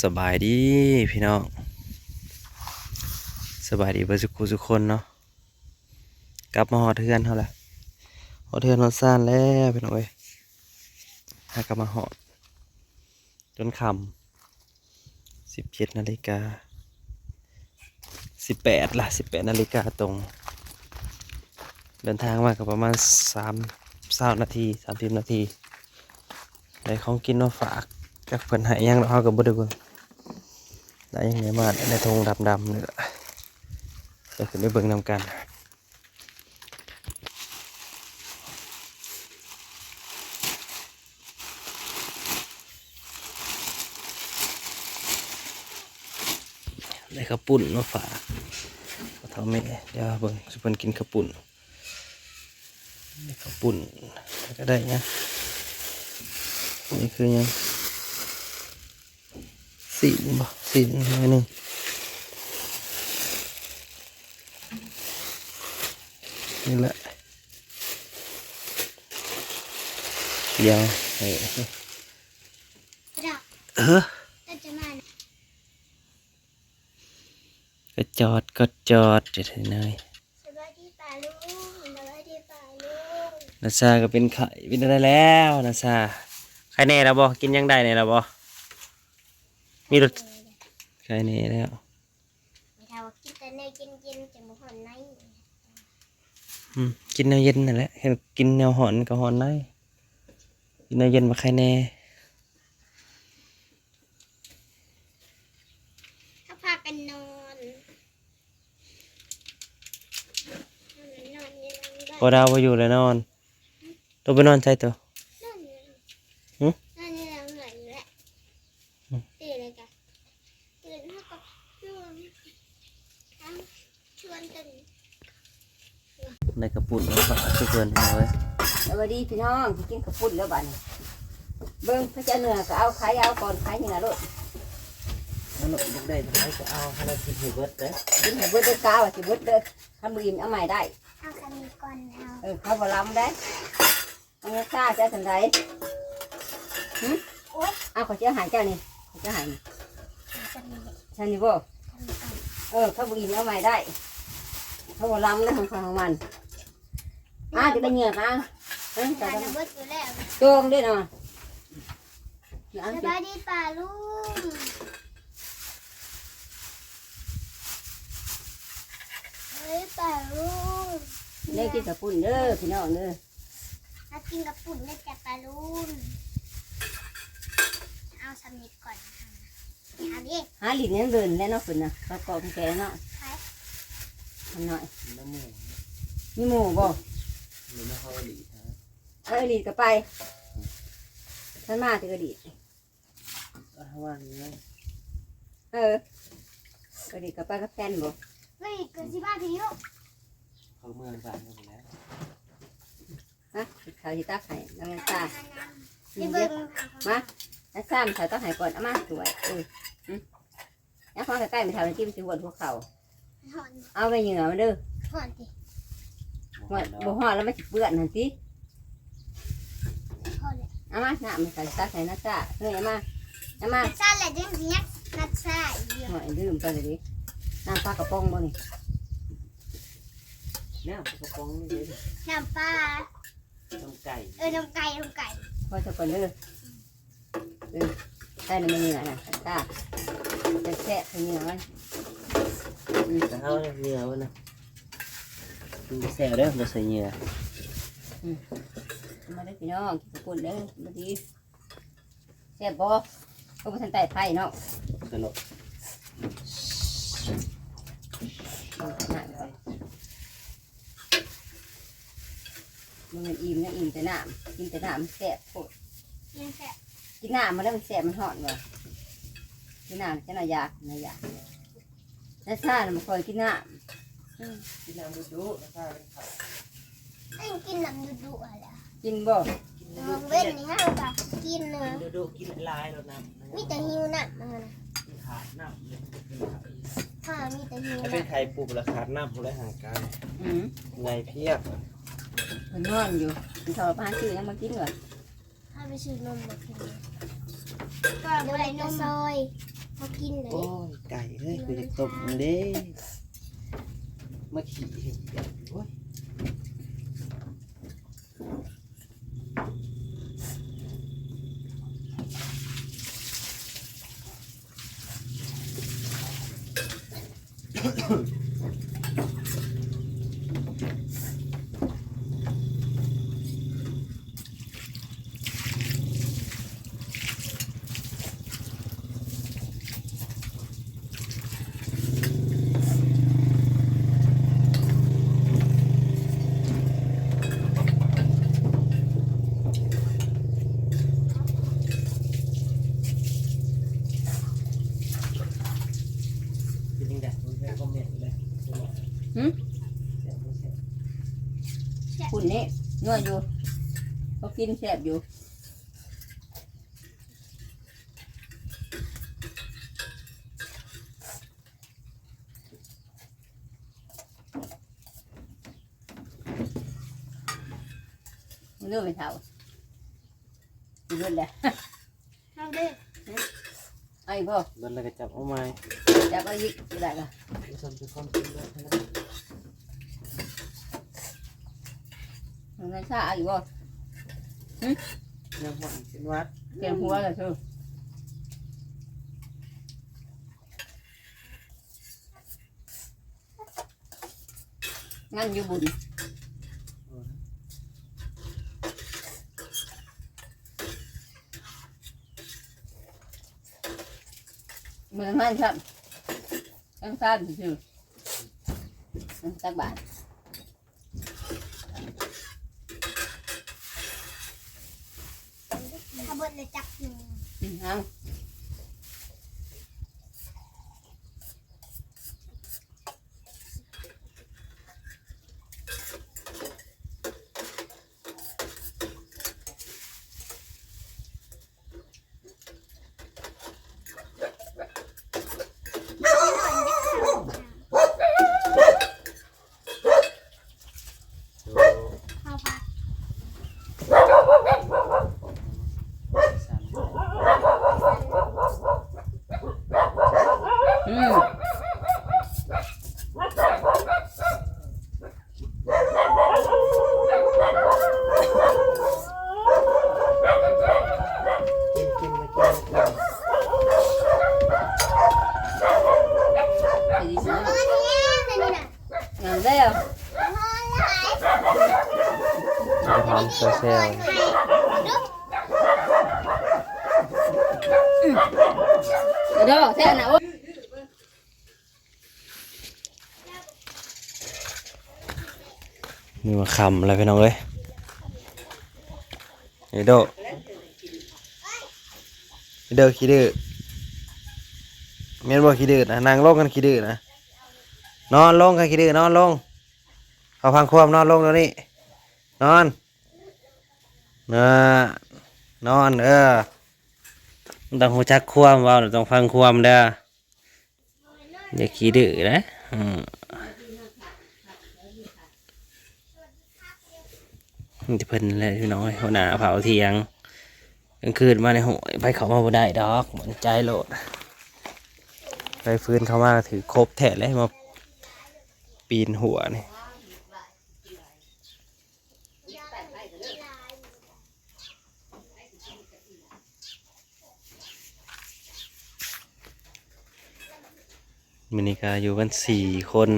ສະບາຍດີພີ່ນ້ອງ ສະບາຍດີເບິດສູ່ຄູ່ສູ່ຄົນເນາະ. ກັບມາຮອດເຮືອນເຮົາແລ້ວ ຮອດເຮືອນຮອດຊານແລ້ວພີ່ນ້ອງເອີຍ. ຫາກໍມາຮອດຈົນຄ່ຳ ສິບເຈັດນາລິກາ ສິບແປດລະ ສິບແປດນາລິກາຕົງ. ເດີນທາງມາກໍປະມານສາມ ຊາວນາທີ ສາມສິບນາທີ. ໄດ້ຂອງກິນມາຝາກ ຈັກເພິ່ນໃຫ້ຫຍັງດອກ ເຮົາກໍບໍ່ໄດ້ເບິ່ງ. ໄດ້ຫຍັງແດ່ມາ ໃນຖົງດຳໆນີ້ລະ ໄປຂຶ້ນໄປເບິ່ງນຳກັນ. ໄດ້ເຂົ້າປຸ້ນມາຝາກພໍ່ເຖົ້າແມ່ ດຽວເບິ່ງຊິເພິ່ນກິນເຂົ້າປຸ້ນ. ເຂົ້າປຸ້ນ ແລ້ວກໍໄດ້ຫຍັງ ນີ້ຄືຫຍັງ ຊີ້ນບໍ ຊີ້ນໜ້ອຍໜຶ່ງ ນີ້ແຫຼະ. ດຽວ ເອີ ເອີ ກະຈອດ ກະຈອດ ເຮັດໃຫ້ເມື່ອຍ. ສະບາຍດີປ້າລຸງ ສະບາຍດີປ້າລຸງ. ນາຊາກໍເປັນໄຂ້ ເປັນຈັ່ງໃດແລ້ວນາຊາ? ໄຂ້ແນ່ແລ້ວບໍ່? ກິນຫຍັງໄດ້ແນ່ແລ້ວບໍ່? ມີລົດ ໄຂ້ແນ່ແລ້ວ. ແມ່ເຖົ້າວ່າກິນແຕ່ແນວເຢັນໆ ຈັ່ງບໍ່ຮ້ອນໃນ. ອືມ ກິນແນວເຢັນນັ້ນແຫຼະ ຄັນກິນແນວຮ້ອນກໍຮ້ອນໃນ ກິນແນວເຢັນບໍ່ໄຄແນ່. ເຂົາພາກັນນອນ ນອນຢູ່ຫຼັງບ້ານ. ບໍ່ດາວບໍ່ຢູ່ແລ້ວນອນ. ໂຕໄປນອນໃສໂຕ? ນອນຢູ່ ຫຶ? ນອນຢູ່ຫຼັງເຮືອນນີ້ແຫຼະ. ອືມ ຕື່ນແລ້ວກະ ຕື່ນເຮົາກໍນອນ ຊວນກັນ. ໄດ້ເຂົ້າປຸ້ນມາຝາກທຸກຄົນເອີຍ. ສະບາຍດີພີ່ນ້ອງ ກິນເຂົ້າປຸ້ນແລ້ວບາດນີ້. ເບິ່ງ ເຂົາຈະເໜືອກໍເອົາ ໃຄເອົາກ່ອນ ໃຄເໜືອໂລດ. ເອົາໂລດ ຢາກໄດ້ເທົ່າໃດກໍເອົາ ໃຫ້ລາວກິນໃຫ້ເບິດເດີ້ ກິນໃຫ້ເບິດເດີ້. ກາວ່າຊິເບິດເດີ້ ຄັນບໍ່ອີ່ມເອົາໃໝ່ໄດ້. ເອົາສ່ຳນີ້ກ່ອນເອົາ. ເອີ ເຂົາບໍ່ລຳໄດ໋. ເອົາຊາເຈົ້າສ່ຳໃດ? ຫຶ? ໂອ໊ຍ ເອົາ ຂ້ອຍຊິເອົາໃຫ້ເຈົ້ານີ້ ຂ້ອຍຊິເອົາໃຫ້ນີ້. ສ່ຳນີ້ ສ່ຳນີ້ບໍ່? ສ່ຳນີ້ກ່ອນ. ເອີ ເຂົາບໍ່ອີ່ມເອົາໃໝ່ໄດ້ ເຂົາບໍ່ລຳນະ ຂອງໃຜຂອງມັນ. ອ້າວ ຈະໄປເຫຍື້ອກະ ເອີ ເຈົ້າເບິດຢູ່ແລ້ວ. ໂຈງເດ້ເນາະ. ສະບາຍດີປ້າລຸງ ເອີຍ ປ້າລຸງ. ໄດ້ກິນເຂົ້າປຸ້ນເດີ້ພີ່ນ້ອງເດີ້. ມາກິນເຂົ້າປຸ້ນເດີ້ຈ້າປ້າລຸງ. ເອົາສ່ຳນີ້ກ່ອນ ເອົາເດ້. ຫາຫຼິ້ນຍັງເດີນແລ້ວເນາະ ເພິ່ນນະ ເຂົາເກາະແກເນາະ. ໃຜ? ມັນນ້ອຍ ມີໝູ່ ມີໝູ່ບໍ່? ມີໝູ່ເຂົາອີ່ຫຼີ ເອີ ອີ່ຫຼີກໍໄປ. ອືມ ມັນມາແຕ່ອີ່ຫຼີ ເອົາທາງວ່າງນີ້ເລີຍ. ເອີ ອີ່ຫຼີກໍໄປກັບແຟນບໍ່? ອີ່ຫຼີກໍຊິມາພີ່ຢູ່ ເຂົາເມືອງບ້ານເຂົາພຸ້ນແຫຼະ. ມາ ເຂົາຊິຕັກໃຫ້ນ້ອງນາຊາ. ໄປເບິ່ງ ມາ ນາຊາ ເຂົາຕັກໃຫ້ກ່ອນ ເອົາມາຖ້ວຍ. ເອີ ຫຶ ຍັງພໍໃກ້ໆ ແມ່ເຖົ້າກິນ ມັນຊິຫວນຫົວເຂົ່າ. ຮ້ອນ ເອົາໄປເຫຍື້ອມັນເດີ້. ຮ້ອນຕິ? ບໍ່ ບໍ່ຮ້ອນແລ້ວມັນຊິເປື້ອນຫັ້ນຕິ. ພໍແລ້ວ ເອົາມາ ນ້ຳໃຫ້ຂ້ອຍຕັກໃຫ້ນາຊາ. ເຮີ້ຍ ເອົາມາ ເອົາມາ ນາຊາແຫຼະ ຈຶ່ງຊິຍັກນາຊາອີກ. ໂອ້ຍ ລືມໄປແລ້ວເດ້. ນ້ຳປາກະປ໋ອງບໍ່ນີ້? ນ້ຳປາກະປ໋ອງນີ້ເດ້ ນ້ຳປາ ຕົ້ມໄກ່ ເອີ ຕົ້ມໄກ່ ຕົ້ມໄກ່. ພໍຊະກ່ອນເດີ້. ເອີ ໃສ່ນ້ຳມັນເຫຍື້ອນະ ຕາ ແຊບໆ ໃສ່ເຫຍື້ອມັນ. ອືມ ແຕ່ເຮົາເຫຍື້ອມັນນະ ມັນບໍ່ແຊບເດີ້ ບໍ່ໃສ່ເຫຍື້ອ. ອືມ ມາເດີ້ພີ່ນ້ອງ ກິນເຂົ້າປຸ້ນເດີ້. ສະບາຍດີ ແຊບບໍ່? ກໍບໍ່ທັນໄຕ້ໄຟເນາະ ສະໜຸກ. ມັນອີ່ມ ຍັງອີ່ມແຕ່ນ້ຳ ກິນແຕ່ນ້ຳ ມັນແຊບໂພດ. ຍັງແຊບ ກິນນ້ຳມັນແລ້ວມັນແຊບ ມັນຮ້ອນບໍ່? ກິນນ້ຳຈັ່ງໜ້ອຍຢາກ ໜ້ອຍຢາກ. ນາຊານະບໍ່ຄ່ອຍກິນນ້ຳ. ອືມ ກິນນ້ຳດຸໆ ນາຊາເປັນໄຂ້. ເອີ ກິນນ້ຳດຸໆຫັ້ນແຫຼະ. ກິນບໍ່? ກິນດຸໆ ເວັນນີ້ເຮົາກໍກິນເນາະ ກິນດຸໆ ກິນຫຼາຍໆ ໂລດນ້ຳ. ມີແຕ່ຫິວນ້ຳ ມັນນະ ມັນຂາດນ້ຳເລີຍ ເປັນໄຂ້. ຂ້າມີແຕ່ຫິວນ້ຳ ຖ້າເປັນໄຂ້ປຸບລະຂາດນ້ຳພຸ້ນແຫຼະ ຮ່າງກາຍ. ອືມ ໃຫຍ່ພຽບ. ເພິ່ນນອນຢູ່ ເຂົາໄປຫາຊື້ຫຍັງມາກິນກ່ອນ. ພາໄປຊື້ນົມມາກິນ ກໍບໍ່ໄດ້ນົມ ຊອຍ. ເຮົາກິນເລີຍ. ໂອ້ຍ ໄກ່ເອີຍ ກູຢາກຕົ້ມເດ້ ມາຂີ້ເຮັດຫຍັງ ໂອ້ຍ. ເປັນຈັ່ງໃດ ເບິ່ງໃນຄອມເມັນເລີຍ. ຫື? ແຊບບໍ່ແຊບ? ແຊບ. ພຸ້ນນີ້ ນົວຢູ່ ເຂົາກິນແຊບຢູ່. ເດີແມ່ເຖົ້າ ກິນເບິດແລ້ວ. ເອົາເດ້. ເອົາອີກບໍ່? ເບິດແລ້ວກໍຈັບເອົາໃໝ່. ຈັບເອົາອີກ ໄດ້ລະ. ມັນຊາອີກບໍ່? ຫຶ? ຍັງບໍ່ເປັນຫວັດ ແກງຫົວລະເທີ. ງານຢູ່ບຸນ ບໍ່ໄດ້ງານຊ້ຳ ຕັ້ງຊານຊື່ໆ ຕັກບາດ. ຖ້າເບິດແລ້ວຈັກໜຶ່ງ. ອືມ ເອົາ. ອືມ. ງາມແລ້ວ ຫອມແຊວໆ ກະດໍແທ້ນະ. ໂອ້ຍ ນີ້ວ່າຄ່ຳແລ້ວພີ່ນ້ອງເອີຍ. ເອໂດ ເອໂດຂີ້ດື້ ແມ່ນບໍ່ຂີ້ດື້ນະ? ນັ່ງລົງຄັນຂີ້ດື້ນະ ນອນລົງຄັນຂີ້ດື້ ນອນລົງ. ເຮົາຟັງຄວາມ ນອນລົງດຽວນີ້ ນອນ ນະ ນອນ ເອີ ຕ້ອງຮູ້ຈັກຄວາມ ເວົ້າຕ້ອງຟັງຄວາມເດີ. ຢ່າຂີ້ດື້ນະ ອືມ ມີແຕ່ເພິ່ນແຫຼະພີ່ນ້ອງເອີຍ ຫົວໜ້າເຝົ້າຖຽງ. ກາງຄືນມາໃນຫ້ວຍ ໃຜເຂົ້າມາບໍ່ໄດ້ດອກ ໝັ້ນໃຈໂລດ. ໄຟຟືນເຂົ້າມາຖືກຄົບແທ້ແຫຼະ ມາປີນຮົ້ວນີ້. ມື້ນີ້ກະຢູ່ກັນສີ່ຄົນ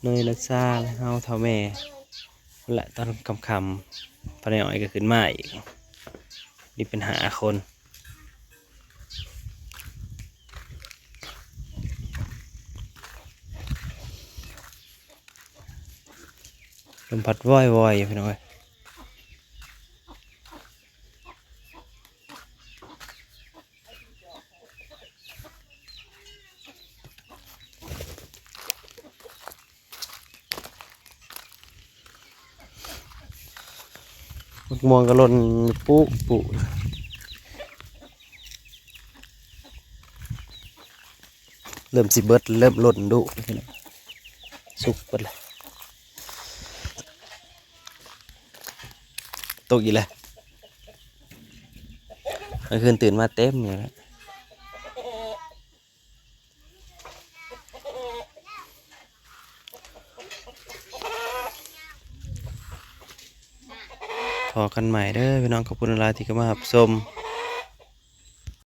ເນຍ ລັດຊາ ແລະ ເຮົາ ເຖົ້າແມ່ ແລະ ຕອນຄ່ຳໆ ພໍ່ນ້ອຍກະຂຶ້ນມາອີກ ນີ້ເປັນຫ້າຄົນ. ລົມພັດວອຍໆ ຢູ່ພີ່ນ້ອງເອີຍ. ໝາກມ່ວງກະຫຼົ່ນປຸປຸ. ເລີ່ມຊິເບິດ ເລີ່ມຫຼົ່ນດຸ ສຸກເບິດແລ້ວ. ຕົກອີກແລ້ວ ກາງຄືນຕື່ນມາເຕັມຢູ່ແລ້ວ. ພໍ້ກັນໃໝ່ເດີພີ່ນ້ອງ, ຂອບຄຸນຫຼາຍໆທີ່ເຂົ້າມາຮັບຊົມ.